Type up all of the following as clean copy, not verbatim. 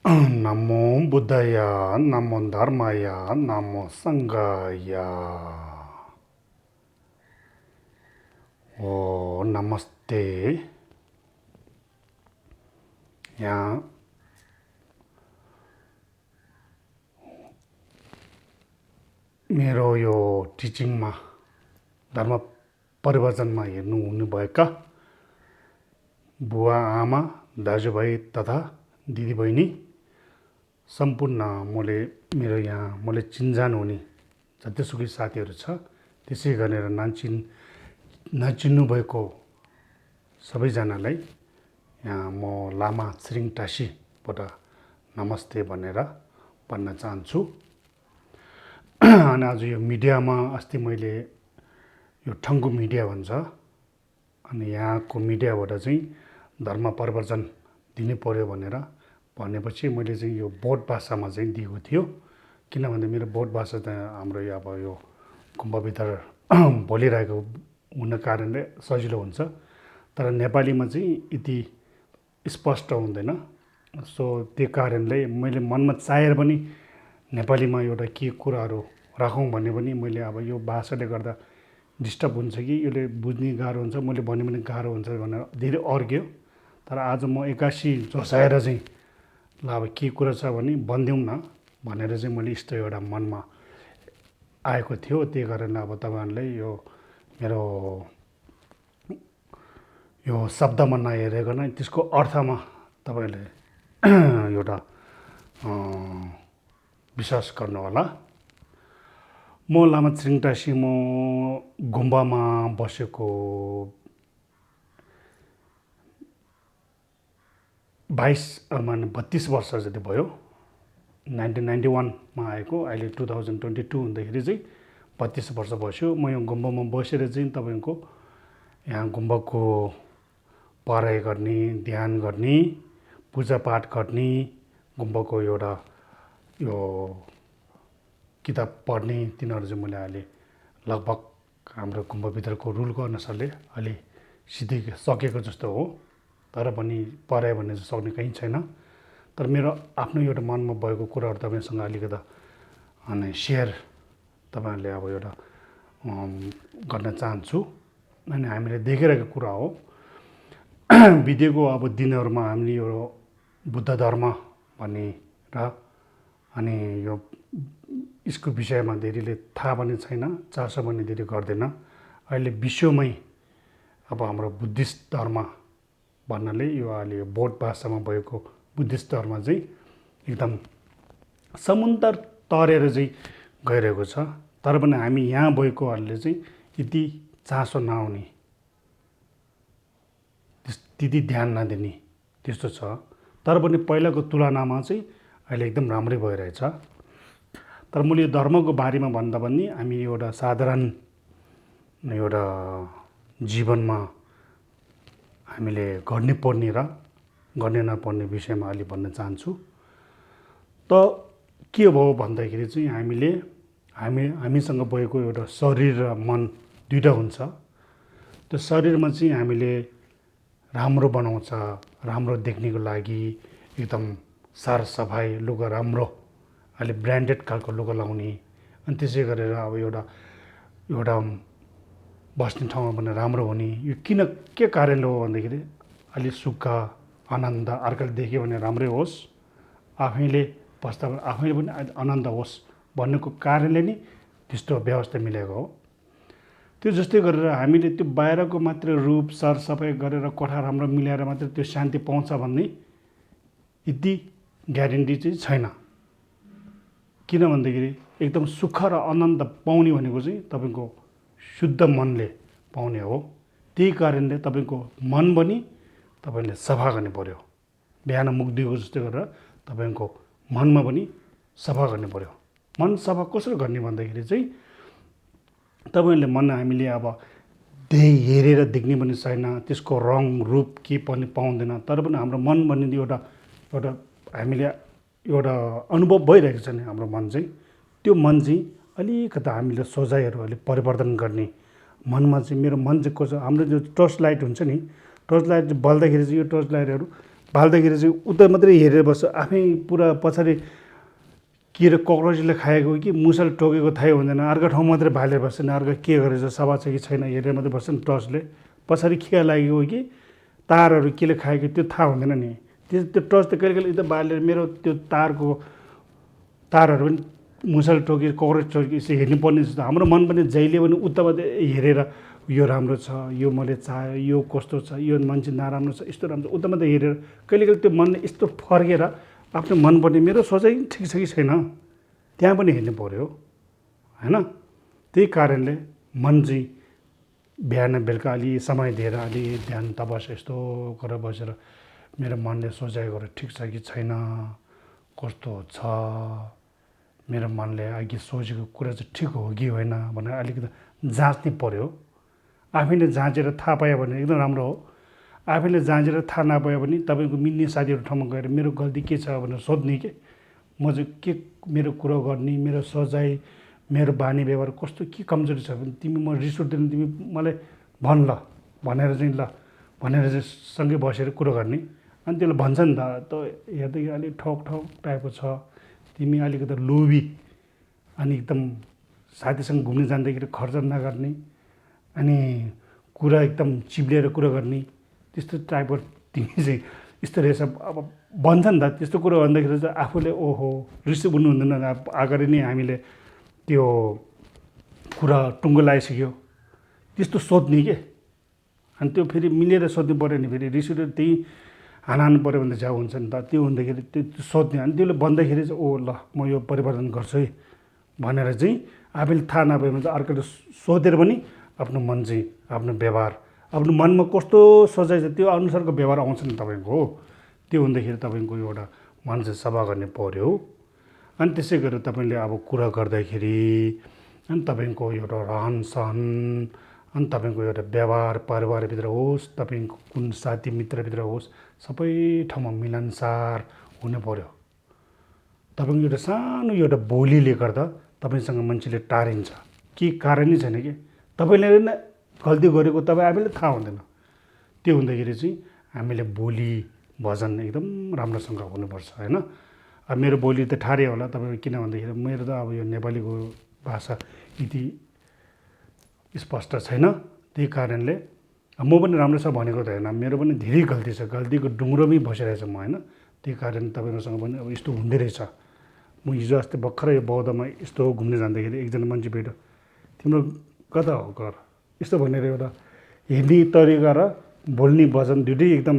नमो बुद्धय नमो धर्मय नमो संघय ओ नमस्ते। यहाँ मेरो यो टिचिङमा धर्म परिवर्तनमा हेर्नु हुनुभएका बुवा आमा दाजुभाइ तथा दिदीबहिनी सम्पूर्ण मैले चिन्जान हुने जतिसुकै साथीहरू छ त्यसै गरेर नचिन्नु भएको सबैजनालाई यहाँ म लामा छिरिङ टासीबाट नमस्ते भनेर भन्न चाहन्छु। अनि आज यो मिडियामा अस्ति मैले यो ठङ्गु मिडिया भन्छ अनि यहाँको मिडियाबाट चाहिँ धर्म परिवर्तन दिनु पर्यो भनेर भनेपछि मैले चाहिँ यो बोट भाषामा चाहिँ दिएको थियो। किनभने मेरो बोट भाषा त हाम्रो यो अब यो गुम्बाभित्र बोलिरहेको हुन कारणले सजिलो हुन्छ, तर नेपालीमा चाहिँ यति स्पष्ट हुँदैन। सो त्यो कारणले मैले मनमा चाहेर पनि नेपालीमा एउटा के कुराहरू राखौँ भने पनि मैले अब यो भाषाले गर्दा डिस्टर्ब हुन्छ कि यसले बुझ्ने गाह्रो हुन्छ, मैले भन्यो भने गाह्रो हुन्छ भनेर धेरै अर्ग्यो। तर आज म एक्कासी जोसाएर चाहिँ ल अब के कुरा छ भने भनिदिउँ न भनेर चाहिँ मैले यस्तो एउटा मनमा आएको थियो। त्यही कारणले अब तपाईँहरूलाई यो मेरो यो शब्दमा नहेरेकन त्यसको अर्थमा तपाईँले एउटा विश्वास गर्नुहोला। म लामा छिरिङ टासी म गुम्बामा बसेको 32 वर्ष जति भयो। 1991मा आएको, अहिले 2022 हुँदाखेरि चाहिँ 32 वर्ष बस्यो। म यो गुम्बामा बसेर चाहिँ तपाईँको यहाँ गुम्बाको पढाइ गर्ने, ध्यान गर्ने, पूजापाठ गर्ने, गुम्बाको एउटा यो किताब पढ्ने तिनीहरू चाहिँ मैले अहिले लगभग हाम्रो गुम्बाभित्रको रुलको अनुसारले अहिले सिकिसकेको जस्तो हो। तर पनि पढाइ भन्ने चाहिँ सक्ने कहीँ छैन। तर मेरो आफ्नो एउटा मनमा भएको कुराहरू तपाईँसँग अलिकति अनि सेयर तपाईँहरूले अब एउटा गर्न चाहन्छु। अनि हामीले देखिरहेको कुरा हो बितेको अब दिनहरूमा हामीले यो बुद्ध धर्म भन्ने र अनि यो यसको विषयमा धेरैले थाहा पनि छैन, चासो पनि धेरै गर्दैन। अहिले विश्वमै अब हाम्रो बुद्धिस्ट धर्म भन्नाले यो अहिले बोट भाषामा भएको बुद्धिस्ट धर्म चाहिँ एकदम समुद्र तरेर चाहिँ गइरहेको छ। तर पनि हामी यहाँ भएकोहरूले चाहिँ यति चासो नआउने, त्यति ध्यान नदिने त्यस्तो छ। तर पनि पहिलाको तुलनामा चाहिँ अहिले एकदम राम्रै भइरहेछ। तर मैले यो धर्मको बारेमा भन्दा पनि हामी एउटा साधारण एउटा जीवनमा हामीले गर्नै पर्ने र गर्ने नपर्ने विषयमा अलि भन्न चाहन्छु। त के भयो भन्दाखेरि चाहिँ हामीसँग भएको एउटा शरीर र मन दुइटा हुन्छ। त्यो शरीरमा चाहिँ हामीले राम्रो बनाउँछ, राम्रो देख्नेको लागि एकदम सरसफाइ लुगा राम्रो अहिले ब्रान्डेड खालको लुगा लाउने, अनि त्यसै गरेर अब एउटा बस्ने ठाउँमा पनि राम्रो हुने। यो के कारणले हो भन्दाखेरि अलि सुख आनन्द अर्काले देख्यो भने राम्रै होस्, आफैले बस्दा आफैले पनि आनन्द होस् भन्नेको कारणले नै त्यस्तो व्यवस्था मिलेको हो। त्यो जस्तै गरेर हामीले त्यो बाहिरको मात्र रूप सरसफाइ गरेर कोठा राम्रो मिलाएर मात्र त्यो शान्ति पाउँछ भन्ने यति ग्यारेन्टी चाहिँ छैन। किन भन्दाखेरि एकदम सुख र आनन्द पाउने भनेको चाहिँ तपाईँको शुद्ध मनले पाउने हो। त्यही कारणले तपाईँको मन पनि तपाईँले सफा गर्नु पर्यो। बिहान मुख धुएको जस्तै गरेर तपाईँको मनमा पनि सफा गर्नु पर्यो। मन सफा कसरी गर्ने भन्दाखेरि चाहिँ तपाईँहरूले मन हामीले अब हेरेर देख्ने पनि छैन, त्यसको रङ रूप के पनि पाउँदैन। तर पनि हाम्रो मन भन्ने एउटा हामीले एउटा अनुभव भइरहेको छ नि हाम्रो मन चाहिँ, त्यो मन चाहिँ अलिकता हामीले सोचाइहरू अलिक परिवर्तन गर्ने। मनमा चाहिँ मेरो मन चाहिँ कस्तो, हाम्रो जो टर्च लाइट हुन्छ नि, टर्च लाइट बल्दाखेरि चाहिँ यो टर्च लाइटहरू बाल्दाखेरि चाहिँ उता मात्रै हेरेर बस्छ, आफै पुरा पछाडि के अरे कक्रोचले खाएको हो कि मुसाले टोकेको थाहै हुँदैन, अर्को ठाउँ मात्रै बालेर बस्छ नि, अर्को के गरेछ सभा छ कि छैन हेरेर मात्रै बस्छ नि टर्चले। पछाडि खिया लागेको हो कि तारहरू केले खाएको त्यो थाहा हुँदैन नि। त्यो टर्च त कहिले कहिले एकदम बालेर मेरो त्यो तारहरू पनि मुसाले टोके कक्रोच टोके यसो हेर्नुपर्ने जस्तो। हाम्रो मन पनि जहिले पनि उता मात्रै हेरेर यो राम्रो छ, यो मैले चाह्यो, यो कस्तो छ, यो मान्छे नराम्रो छ, यस्तो राम्रो उता मात्रै हेरेर कहिले कहिले त्यो मनले यस्तो फर्केर आफ्नो मन पनि मेरो सोचाइ ठिक छ कि छैन त्यहाँ पनि हेर्नु पऱ्यो होइन। त्यही कारणले मन चाहिँ बिहान बेलुका अलि समय दिएर अलि ध्यान तपस्या यस्तो गरेर बसेर मेरो मनले सोचाइ गरेर ठिक छ कि छैन, कस्तो छ, मेरो मनले अघि सोचेको कुरा चाहिँ ठिक हो कि होइन भनेर अलिकति जाँच्नु पऱ्यो। आफैले जाँचेर थाहा पायो भने एकदम राम्रो हो। आफैले जाँचेर थाहा नपायो भने तपाईँको मिल्ने साथीहरू ठाउँमा गएर मेरो गल्ती के छ भनेर सोध्ने के म चाहिँ के मेरो कुरो गर्ने, मेरो सोचाइ, मेरो बानी व्यवहार कस्तो के कमजोरी छ भने तिमी म रिस उठ्दैन तिमी मलाई भन् ल भनेर चाहिँ चाहिँ सँगै बसेर कुरो गर्ने। अनि त्यसले भन्छ नि त हेर्दाखेरि अलिक ठोक टाइपको छ, तिमी अलिकति लोभी, अनि एकदम साथीसँग घुम्न जाँदाखेरि खर्च नगर्ने, अनि कुरा एकदम चिप्लेर कुरा गर्ने, त्यस्तो टाइपको तिमी चाहिँ यस्तो रहेछ अब भन्छ नि त। त्यस्तो कुरो भन्दाखेरि चाहिँ आफूले ओहो रिस उठ्नु हुँदैन, अगाडि नै हामीले त्यो कुरा टुङ्गो लगाइसक्यो त्यस्तो सोध्ने के। अनि त्यो फेरि मिलेर सोध्नु पऱ्यो नि, फेरि रिस उठेर त्यही हानाहानु पऱ्यो भने त झ्याउ हुन्छ नि त। त्यो हुँदाखेरि त्यो सोध्ने, अनि त्यसले भन्दाखेरि चाहिँ ओ ल म यो परिवर्तन गर्छु है भनेर चाहिँ आफैले थाहा नपायो भने चाहिँ अर्कोले सोधेर पनि आफ्नो मन चाहिँ आफ्नो व्यवहार आफ्नो मनमा कस्तो सोचाइ छ त्यो अनुसारको व्यवहार आउँछ नि तपाईँको। त्यो हुँदाखेरि तपाईँको एउटा मन चाहिँ सफा गर्ने पऱ्यो। अनि त्यसै गरेर तपाईँले अब कुरा गर्दाखेरि अनि तपाईँको एउटा रहन सहन, अनि तपाईँको एउटा व्यवहार परिवारभित्र होस्, तपाईँको कुन साथी मित्रभित्र होस्, सबै ठाउँमा मिलनसार हुनु पऱ्यो। तपाईँको एउटा सानो एउटा बोलीले गर्दा तपाईँसँग मान्छेले टारिन्छ, के कारणै छैन कि तपाईँले नै गल्ती गरेको तपाईँ आफैले थाहा हुँदैन। त्यो हुँदाखेरि चाहिँ हामीले बोली भजन एकदम राम्रोसँग हुनुपर्छ होइन। अब मेरो बोली त ठाडै होला तपाईँको, किन भन्दाखेरि मेरो त अब यो नेपालीको भाषा यति स्पष्ट छैन। त्यही कारणले म पनि राम्रो छ भनेको त होइन, मेरो पनि धेरै गल्ती छ, गल्तीको डुङ्ग्रोमै बसिरहेछ म होइन। त्यही कारण तपाईँहरूसँग पनि अब यस्तो हुँदै रहेछ। म हिजो अस्ति भर्खरै यो बौद्धमा यस्तो घुम्न जाँदाखेरि एकजना मान्छे भेट्यो, तिम्रो कता हो घर यस्तो भनेर एउटा हिँड्ने तरिका र बोल्ने वचन दुइटै एकदम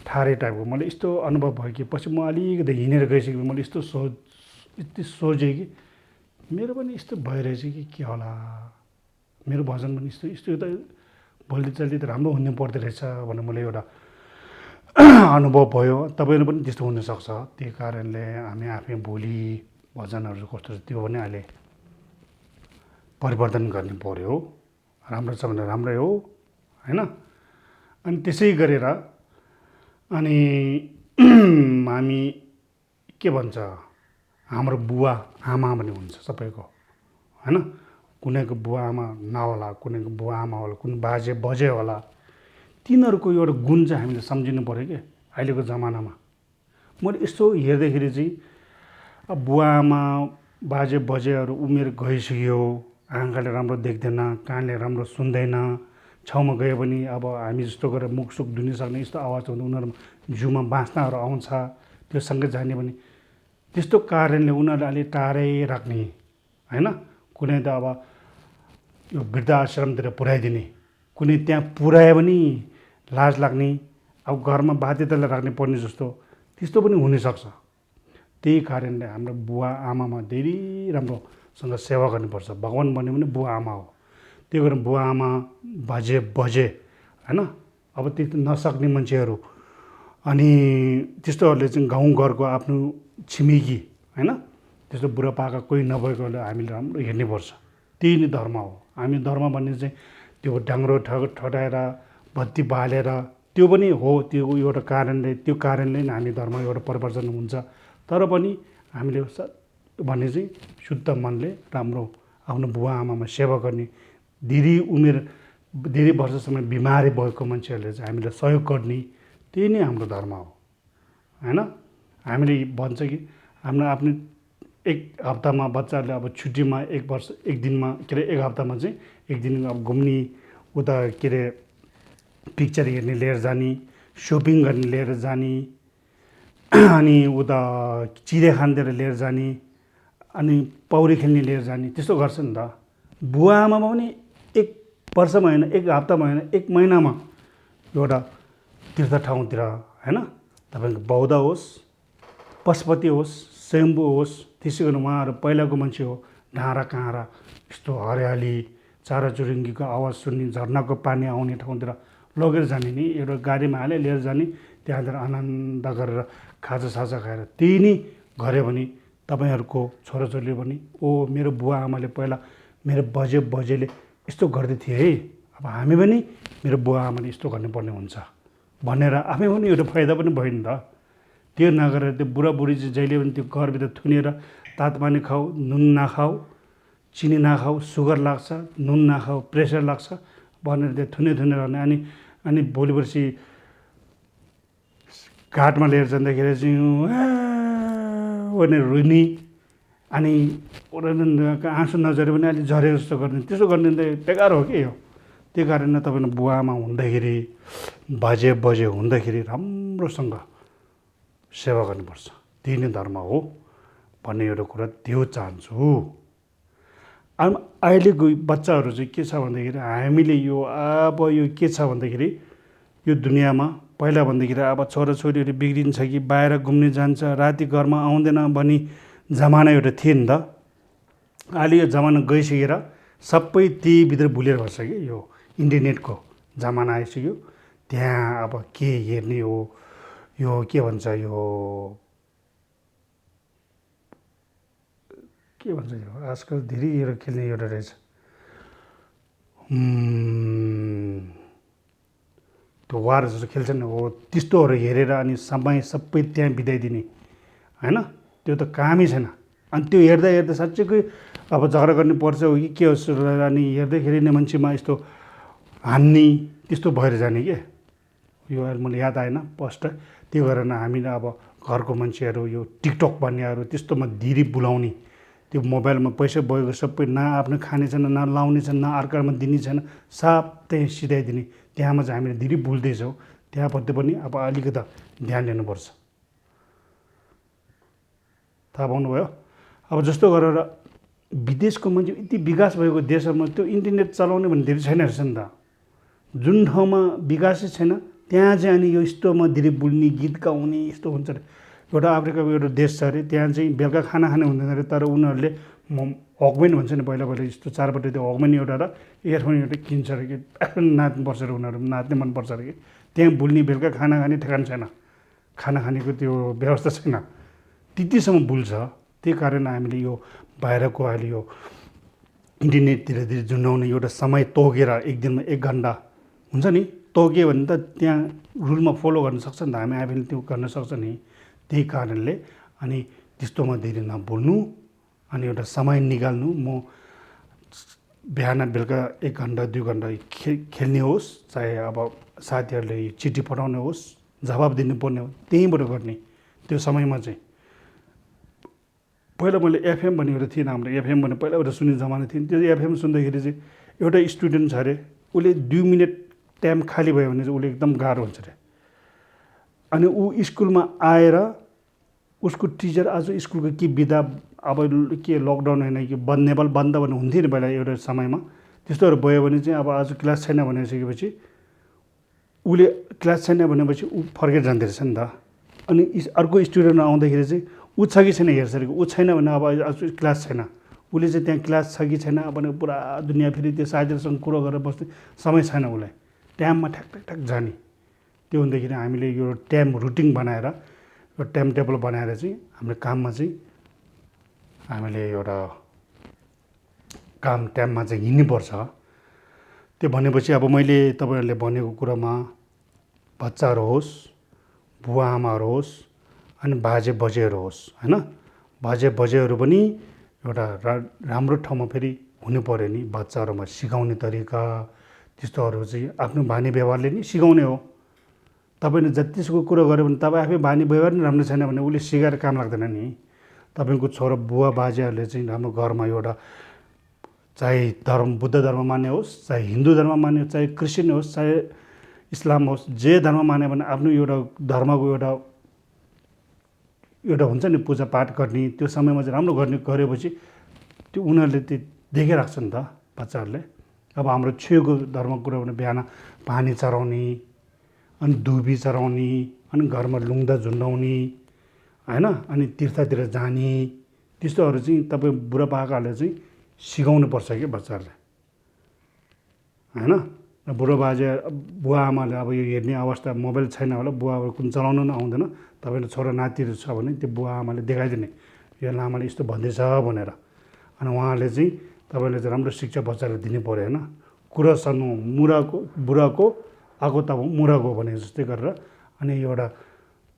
ठाडै टाइपको। मैले यस्तो अनुभव भयो कि पछि म अलिकति हिँडेर गइसकेपछि मैले यस्तो सोचेँ कि मेरो पनि यस्तो भइरहेछ कि के होला, मेरो भजन पनि यस्तो त बोल्दै चल्दै त राम्रो हुनु पर्दो रहेछ भनेर मलाई एउटा अनुभव भयो। तपाईँहरू पनि त्यस्तो हुनसक्छ। त्यही कारणले हामी आफै बोली भजनहरू कस्तो छ त्यो पनि अहिले परिवर्तन गर्नु पऱ्यो। राम्रो छ भने राम्रै हो होइन। अनि त्यसै गरेर अनि हामी के भन्छ हाम्रो बुवा आमा पनि हुन्छ सबैको होइन। कुनैको बुवा आमा नहोला, कुनैको बुवा आमा होला, कुनै बाजे बजे होला, तिनीहरूको एउटा गुण चाहिँ हामीले सम्झिनु पऱ्यो कि अहिलेको जमानामा। मैले यस्तो हेर्दाखेरि चाहिँ अब बुवा आमा बाजे बजेहरू उमेर गइसक्यो, आँखाले राम्रो देख्दैन, कानले राम्रो सुन्दैन, छेउमा गयो भने अब हामी जस्तो गरेर मुखसुख धुन सक्ने यस्तो आवाज हुँदा उनीहरू जिउमा बाँच्नाहरू आउँछ, त्यो सँगै जाने भने त्यस्तो कारणले उनीहरूले अलि टाढै राख्ने होइन। कुनै त अब यो वृद्धाश्रमतिर पुर्याइदिने, कुनै त्यहाँ पुर्यायो भने लाज लाग्ने, अब घरमा बाध्यताले राख्ने पर्ने जस्तो त्यस्तो पनि हुनसक्छ। त्यही कारणले हाम्रो बुवा आमामा धेरै राम्रोसँग सेवा गर्नुपर्छ। भगवान् भन्यो भने बुवा आमा हो। त्यो कारण बुवा आमा बाजे बजे होइन, अब त्यति नसक्ने मान्छेहरू अनि त्यस्तोहरूले चाहिँ गाउँघरको आफ्नो छिमेकी होइन, त्यस्तो बुढापाका कोही नभएकोले हामीले राम्रो हेर्नुपर्छ। त्यही नै धर्म हो। हामी धर्म भन्ने चाहिँ त्यो डाङ्ग्रो ठटाएर बत्ती बालेर त्यो पनि हो, त्यो एउटा कारणले, त्यो कारणले नै हामी धर्म एउटा परिवर्तन हुन्छ। तर पनि हामीले भन्ने चाहिँ शुद्ध मनले राम्रो आफ्नो बुवा आमामा सेवा गर्ने, धेरै वर्षसम्म बिमारी भएको मान्छेहरूले चाहिँ हामीलाई सहयोग गर्ने, त्यही नै हाम्रो धर्म हो हैन। हामीले भन्छ कि हाम्रो आफ्नो एक हप्तामा बच्चाहरूले अब छुट्टीमा एक वर्ष एक दिनमा के अरे एक हप्तामा चाहिँ एक दिन अब घुम्ने उता के अरे पिक्चर हेर्ने लिएर जाने, सपिङ गर्ने लिएर जाने, अनि उता चिडियाखानातिर लिएर जाने, अनि पौडी खेल्ने लिएर जाने, त्यस्तो गर्छ नि त। बुवा आमामा पनि एक वर्षमा होइन, एक हप्तामा होइन, एक महिनामा एउटा तीर्थ ठाउँतिर हैन, तपाईँको बौद्ध होस्, पशुपति होस्, स्वयम्भू होस्, त्यसै गरी उहाँहरू पहिलाको मान्छे हो, डाँडा काँडा यस्तो हरियाली, चराचुरुङ्गीको आवाज सुन्ने, झर्नाको पानी आउने ठाउँतिर लगेर जाने नि, एउटा गाडीमा हाले लिएर जाने, त्यहाँतिर आनन्द गरेर खाजासाजा खाएर त्यही नै गऱ्यो भने तपाईँहरूको छोराछोरीले पनि ओ मेरो बुवा आमाले पहिला मेरो बजेले यस्तो गर्दै थिए है, अब हामी पनि मेरो बुवा आमाले यस्तो गर्नुपर्ने हुन्छ भनेर आफै पनि एउटा फाइदा पनि भयो नि त। त्यो नगरेर त्यो बुढाबुढी चाहिँ जहिले पनि त्यो घरभित्र थुनेर तातो खाऊ, नुन नखाऊ, चिनी नखाऊ, सुगर लाग्छ, नुन नखाऊ, प्रेसर लाग्छ भनेर त्यो थुनेर अनि भोलि पर्सि घाटमा लिएर जाँदाखेरि चाहिँ भनेर रुने, अनि आँसु नझरे पनि अलिक झरे जस्तो गर्ने, त्यसो गर्ने त बेकार हो कि यो। त्यही कारण तपाईँको बुवा आमा हुँदाखेरि, बाजे हुँदाखेरि राम्रोसँग सेवा गर्नुपर्छ, त्यही नै धर्म हो भन्ने एउटा कुरा त्यो चाहन्छु। अहिलेको बच्चाहरू चाहिँ के छ भन्दाखेरि हामीले यो अब यो के छ भन्दाखेरि यो दुनियाँमा पहिला भन्दाखेरि अब छोराछोरीहरू बिग्रिन्छ कि बाहिर घुम्ने जान्छ, राति घरमा आउँदैन भन्ने जमाना एउटा थियो नि त। अहिले यो जमाना गइसकेर सबै त्यहीभित्र भुलेर बस्छ कि यो इन्टरनेटको जमाना आइसक्यो। त्यहाँ अब के हेर्ने हो, यो के भन्छ यो आजकल धेरै एउटा खेल्ने एउटा रहेछ त्यो वार जस्तो खेल्छ नि हो, त्यस्तोहरू हेरेर अनि समय सबै त्यहाँ बिताइदिने हैन, त्यो त कामै छैन। अनि त्यो हेर्दा साँच्चैकै अब झगडा गर्नु पर्छ हो कि के होस्, अनि हेर्दाखेरि नै मान्छेमा यस्तो हान्ने त्यस्तो भएर जाने के यो अहिले मलाई याद आएन फर्स्ट। त्यो गरेर हामीले अब घरको मान्छेहरू यो टिकटक भन्नेहरू त्यस्तोमा धेरै बुलाउने, त्यो मोबाइलमा पैसा भएको सबै न आफ्नो खाने छैन, न लाउने छैन, न अर्कामा दिने छैन, साफ त्यहीँ सिधाइदिने, त्यहाँमा चाहिँ हामीले धेरै भुल्दैछौँ। त्यहाँप्रति पनि अब अलिकति ध्यान दिनुपर्छ। थाहा पाउनुभयो। अब जस्तो गरेर विदेशको मान्छे यति विकास भएको देशहरूमा त्यो इन्टरनेट चलाउने भन्ने धेरै छैन रहेछ नि त। जुन ठाउँमा विकासै छैन त्यहाँ चाहिँ अनि यो यस्तोमा धेरै बुल्ने, गीत गाउने यस्तो हुन्छ अरे। एउटा अफ्रिकाको एउटा देश छ अरे, त्यहाँ चाहिँ बेलुका खाना खाने हुँदैन अरे, तर उनीहरूले हकमेन भन्छ नि पहिला यस्तो चारपट्टि त्यो हकमेन एउटा र इयरफोन एउटा किन्छ अरे कि नाच्नुपर्छ अरे, उनीहरू नाच्ने मनपर्छ अरे कि त्यहाँ बुल्ने, बेलुका खाना खाने ठेगान छैन, खाना खानेको त्यो व्यवस्था छैन, त्यतिसम्म बुल्छ। त्यही कारण हामीले यो बाहिरको अहिले यो इन्टरनेटतिर जुनाउने एउटा समय तोकेर एक दिनमा 1 घन्टा हुन्छ नि, तोक्यो भने त त्यहाँ रुलमा फलो गर्न सक्छ नि त, हामी आफैले त्यो गर्न सक्छ नि। त्यही कारणले अनि त्यस्तोमा धेरै नबोल्नु, अनि एउटा समय निकाल्नु। म बिहान बेलुका 1 घन्टा 2 घन्टा खेल्ने होस्, चाहे अब साथीहरूले चिठी पठाउने होस्, जवाब दिनुपर्ने हो, त्यहीँबाट गर्ने। त्यो समयमा चाहिँ पहिला मैले एफएम भन्ने एउटा थिएन हाम्रो, एफएम भन्ने पहिला एउटा सुन्ने जमाना थियो। त्यो एफएम सुन्दाखेरि चाहिँ एउटा स्टुडेन्ट छ अरे, उसले 2 मिनट टाइम खाली भयो भने चाहिँ उसले एकदम गाह्रो हुन्छ अरे। अनि ऊ स्कुलमा आएर उसको टिचर आज स्कुलको के बिदा अब के लकडाउन होइन कि नेपाल बन्द भन्ने हुन्थ्यो नि पहिला एउटा समयमा, त्यस्तोहरू भयो भने चाहिँ अब आज क्लास छैन भनिसकेपछि उसले क्लास छैन भनेपछि ऊ फर्केर जाँदो रहेछ नि त। अनि अर्को स्टुडेन्ट आउँदाखेरि चाहिँ ऊ छ कि छैन हेर्छ अरे, ऊ छैन भने अब आज क्लास छैन, उसले चाहिँ त्यहाँ क्लास छ कि छैन भने पुरा दुनियाँ फेरि त्यो साथीहरूसँग कुरो गरेर बस्ने समय छैन उसलाई, टाइममा ठ्याक जाने। त्यो हुँदाखेरि हामीले यो टाइम रुटिन बनाएर, यो टाइम टेबल बनाएर चाहिँ हाम्रो काममा चाहिँ हामीले एउटा काम टाइममा चाहिँ हिँड्नुपर्छ। त्यो भनेपछि अब मैले तपाईँहरूले भनेको कुरामा बच्चाहरू होस्, बुवा आमाहरू होस्, अनि बाजे बजेहरू होस् हैन, बाजे बजेहरू पनि एउटा राम्रो ठाउँमा फेरि हुनु पऱ्यो नि। बच्चाहरूमा सिकाउने तरिका त्यस्तोहरू चाहिँ आफ्नो बानी व्यवहारले नि सिकाउने हो। तपाईँले जतिसुकै कुरो गर्यो भने तपाईँ आफै बानी व्यवहार नै राम्रो छैन भने उसले सिकाएर काम लाग्दैन नि। तपाईँको छोरा बुवा बाजेहरूले चाहिँ हाम्रो घरमा एउटा चाहे बुद्ध धर्म मान्ने होस्, चाहे हिन्दू धर्म मान्ने होस्, चाहे क्रिस्चियन होस्, चाहे इस्लाम होस्, जे धर्म मान्यो भने आफ्नो एउटा धर्मको एउटा हुन्छ नि पूजापाठ गर्ने, त्यो समयमा चाहिँ राम्रो गरेपछि त्यो उनीहरूले त्यो देखिरहेको छ नि त बच्चाहरूले। अब हाम्रो छेउको धर्मको कुरा भने बिहान पानी चढाउने, अनि दुबी चढाउने, अनि घरमा लुङ्दा झुन्डाउने होइन, अनि तीर्थतिर जाने, त्यस्तोहरू चाहिँ तपाईँ बुढापाकाहरूले चाहिँ सिकाउनु पर्छ कि बच्चाहरूले होइन। बुढो बाजे बुवा आमाले अब यो हेर्ने अवस्था मोबाइल छैन होला, बुवा कुन चलाउनु पनि आउँदैन, तपाईँले छोरा नातिहरू छ भने त्यो बुवा आमाले देखाइदिने यो लामाले यस्तो भन्दैछ भनेर। अनि उहाँले चाहिँ तपाईँले चाहिँ राम्रो शिक्षा बच्चालाई दिनु पऱ्यो होइन। कुरा सन्नु बुढाको आगो त मुराको भने जस्तै गरेर। अनि एउटा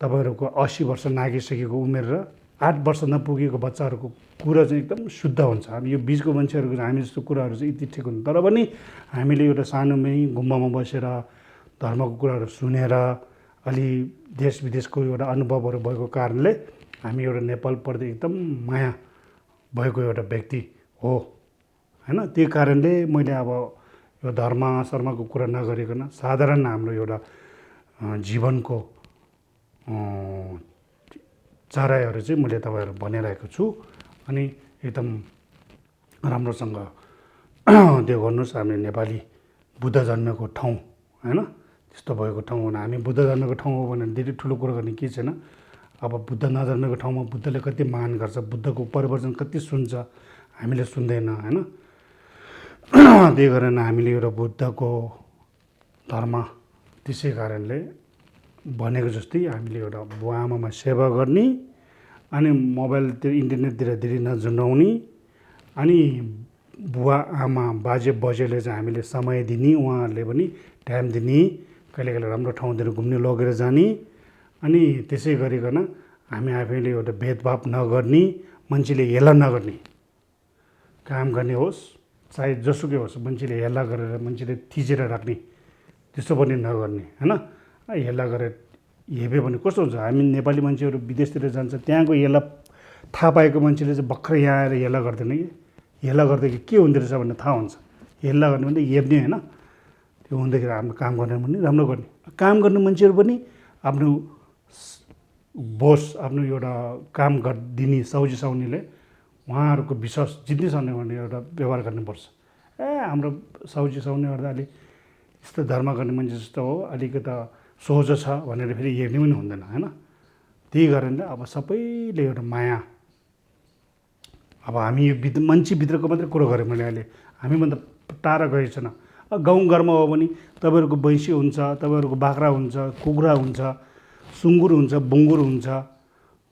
तपाईँहरूको 80 वर्ष नागिसकेको उमेर र 8 वर्ष नपुगेको बच्चाहरूको कुरा चाहिँ एकदम शुद्ध हुन्छ। अब यो बिचको मान्छेहरूको हामी जस्तो कुराहरू चाहिँ यति ठिक हुन्छ। तर पनि हामीले एउटा सानोमै गुम्बामा बसेर धर्मको कुराहरू सुनेर अलि देश विदेशको एउटा अनुभवहरू भएको कारणले हामी एउटा नेपालप्रति एकदम माया भएको एउटा व्यक्ति हो होइन। त्यही कारणले मैले अब यो धर्म शर्मको कुरा नगरिकन साधारण हाम्रो एउटा जीवनको चराइहरू चाहिँ मैले तपाईँहरू भनिरहेको छु। अनि एकदम राम्रोसँग त्यो गर्नुहोस्। हामी नेपाली बुद्ध जन्मेको ठाउँ होइन, त्यस्तो भएको ठाउँ हो। हामी बुद्ध जन्मेको ठाउँ हो भने धेरै ठुलो कुरो गर्ने केही छैन। अब बुद्ध नजन्मेको ठाउँमा बुद्धले कति मान गर्छ, बुद्धको प्रवचन कति सुन्छ, हामीले सुन्दैन होइन। त्यही कारण हामीले एउटा बुद्धको धर्म त्यसै कारणले भनेको जस्तै हामीले एउटा बुवा आमामा सेवा गर्ने, अनि मोबाइलतिर इन्टरनेटतिर धेरै नझुन्डाउने, अनि बुवा आमा बाजे बजेले चाहिँ हामीले समय दिने, उहाँहरूले पनि टाइम दिने, कहिले कहिले राम्रो ठाउँतिर घुम्ने लगेर जाने। अनि त्यसै गरिकन हामी आफैले एउटा भेदभाव नगर्ने, मान्छेले हेला नगर्ने, काम गर्ने होस् चाहे जसुकै होस्, मान्छेले हेला गरेर मान्छेले थिचेर राख्ने त्यस्तो पनि नगर्ने होइन। हेला गरेर हेप्यो भने कस्तो हुन्छ, हामी नेपाली मान्छेहरू विदेशतिर जान्छ, त्यहाँको हेला थाहा पाएको मान्छेले चाहिँ भर्खर यहाँ आएर हेला गर्दैन कि, हेला गर्दाखेरि के हुँदो रहेछ भन्ने थाहा हुन्छ। हेला गर्ने भने हेप्ने होइन, त्यो हुँदाखेरि हाम्रो काम गर्ने पनि राम्रो गर्ने, काम गर्ने मान्छेहरू पनि आफ्नो बोस आफ्नो एउटा काम दिने साउजी साउनीले उहाँहरूको विश्वास जित्नै सक्ने भने एउटा व्यवहार गर्नुपर्छ। हाम्रो साउजी साउनीहरू अलिक यस्तो धर्म गर्ने मान्छे जस्तो हो, अलिकति सोझो छ भनेर फेरि हेर्ने पनि हुँदैन होइन। त्यही कारणले अब सबैले एउटा माया, अब हामी यो मान्छेभित्रको मात्रै कुरो गरेँ मैले अहिले, हामीभन्दा टाढा गएको छैन। गाउँघरमा हो भने तपाईँहरूको भैँसी हुन्छ, तपाईँहरूको बाख्रा हुन्छ, कुखुरा हुन्छ, सुँगुर हुन्छ, बुङ्गुर हुन्छ,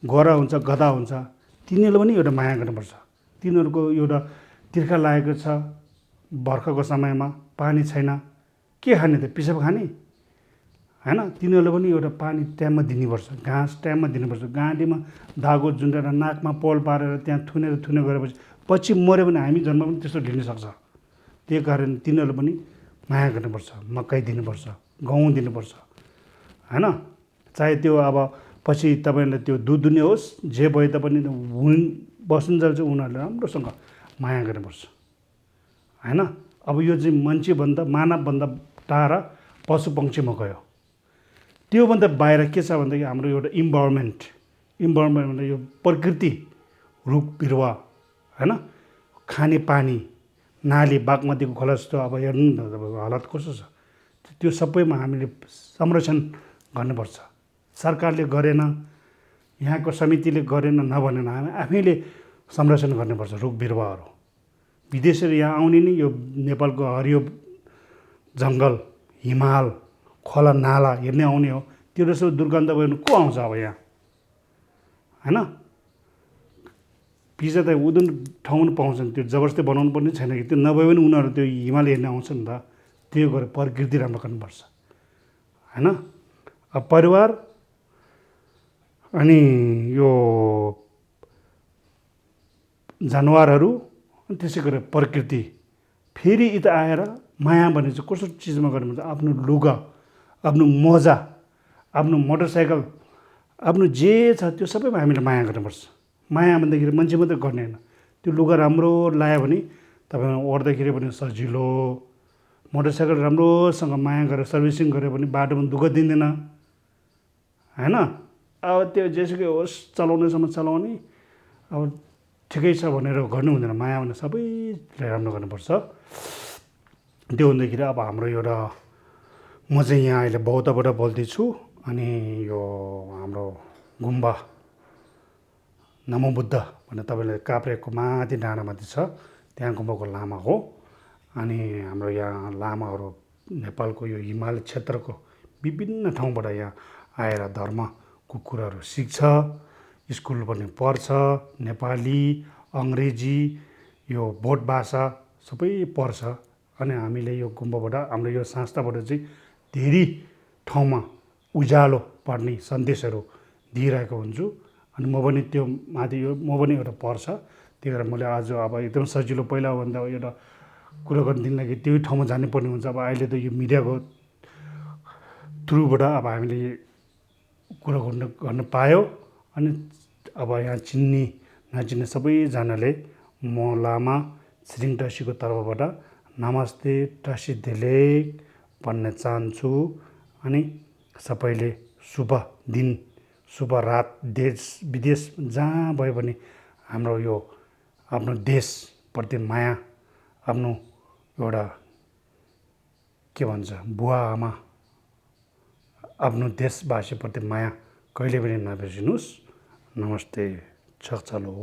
गरा हुन्छ, गधा हुन्छ, तिनीहरूले पनि एउटा माया गर्नुपर्छ। तिनीहरूको एउटा तिर्खा लागेको छ, बर्खाको समयमा पानी छैन, के खाने त, पिसाब खाने होइन। तिनीहरूले पनि एउटा पानी टाइममा दिनुपर्छ, घाँस टाइममा दिनुपर्छ। गाँडीमा धागो झुन्डाएर नाकमा पल पारेर त्यहाँ थुने गरेपछि पछि मऱ्यो भने हामी जन्म पनि त्यस्तो ढिल्न सक्छ। त्यही कारण तिनीहरूले पनि माया गर्नुपर्छ, मकै दिनुपर्छ, गहुँ दिनुपर्छ होइन। चाहे त्यो अब पछि तपाईँले त्यो दुध दुने होस् जे भए तापनि बसुन्जेल चाहिँ उनीहरूले राम्रोसँग माया गर्नुपर्छ होइन। अब यो चाहिँ मान्छेभन्दा मानवभन्दा टाढा पशु पक्षीमा गयो। त्योभन्दा बाहिर के छ भन्दाखेरि हाम्रो एउटा इन्भाइरोमेन्ट भन्दा यो प्रकृति, रुख बिरुवा होइन, खाने पानी, नाली बागमतीको खोला जस्तो अब हेर्नु न तपाईँको हालत कस्तो छ। त्यो सबैमा हामीले संरक्षण गर्नुपर्छ। सरकारले गरेन, यहाँको समितिले गरेन नभनेन, हामी आफैले संरक्षण गर्नुपर्छ रुख बिरुवाहरू। विदेशीहरू यहाँ आउने नि यो नेपालको हरियो जङ्गल, हिमाल, खोला नाला हेर्ने आउने हो। त्यो रहेछ दुर्गन्ध भयो भने को आउँछ अब यहाँ होइन। पिज्जा त उदुन ठाउँ पाउँछन्, त्यो जबरजस्ती बनाउनु पर्ने छैन कि, त्यो नभए पनि उनीहरू त्यो हिमाल हेर्ने आउँछ नि त। त्यो गरेर प्रकृति राम्रो गर्नुपर्छ होइन। अब परिवार अनि यो जनावरहरू अनि त्यसै गरेर प्रकृति, फेरि यता आएर माया भने चाहिँ कस्तो चिजमा गर्नुपर्छ, आफ्नो लुगा, आफ्नो मोजा, आफ्नो मोटरसाइकल, आफ्नो जे छ त्यो सबैमा हामीले माया गर्नुपर्छ। माया भन्दाखेरि मान्छे मात्रै गर्ने होइन, त्यो लुगा राम्रो लायो भने तपाईँ ओर्दाखेरि पनि सजिलो, मोटरसाइकल राम्रोसँग माया गरेर सर्भिसिङ गऱ्यो भने बाटोमा दुःख दिँदैन होइन। अब त्यो जेसुकै होस् चलाउनेसम्म चलाउने, अब ठिकै छ भनेर गर्नु हुँदैन। माया भने सबैलाई राम्रो गर्नुपर्छ। त्यो हुँदाखेरि अब हाम्रो एउटा म चाहिँ यहाँ अहिले बौद्धबाट बोल्दैछु। अनि यो हाम्रो गुम्बा नमो बुद्ध भन्ने तपाईँले काभ्रेको माथि डाँडामाथि छ, त्यहाँ गुम्बाको लामा हो। अनि हाम्रो यहाँ लामाहरू नेपालको यो हिमाली क्षेत्रको विभिन्न ठाउँबाट यहाँ आएर धर्मको कुराहरू सिक्छ, स्कुल पनि पढ्छ, नेपाली, अङ्ग्रेजी, यो बोट भाषा सबै पढ्छ। अनि हामीले यो गुम्बाबाट, हाम्रो यो संस्थाबाट चाहिँ धेरै ठाउँमा उज्यालो पर्ने सन्देशहरू दिइरहेको हुन्छु। अनि म पनि त्यो माथि यो म पनि एउटा पढ्छ, त्यही भएर मैले आज अब एकदम सजिलो, पहिलाभन्दा एउटा कुरो गर्नु दिनलाई त्यही ठाउँमा जानुपर्ने हुन्छ। अब अहिले त यो मिडियाको थ्रुबाट अब हामीले कुरो गर्न पायो। अनि अब यहाँ चिन्ने नचिन्ने सबैजनाले म लामा छिरिङ टसीको तर्फबाट नमस्ते टसी धेलेक भन्न चाहन्छु। अनि सबैले शुभ दिन, शुभ रात, देश विदेश जहाँ भयो भने हाम्रो यो आफ्नो देशप्रति माया, आफ्नो एउटा के भन्छ बुवा आमा, आफ्नो देशवासीप्रति माया कहिले पनि नबिर्सिनुहोस्। नमस्ते, छ चलो।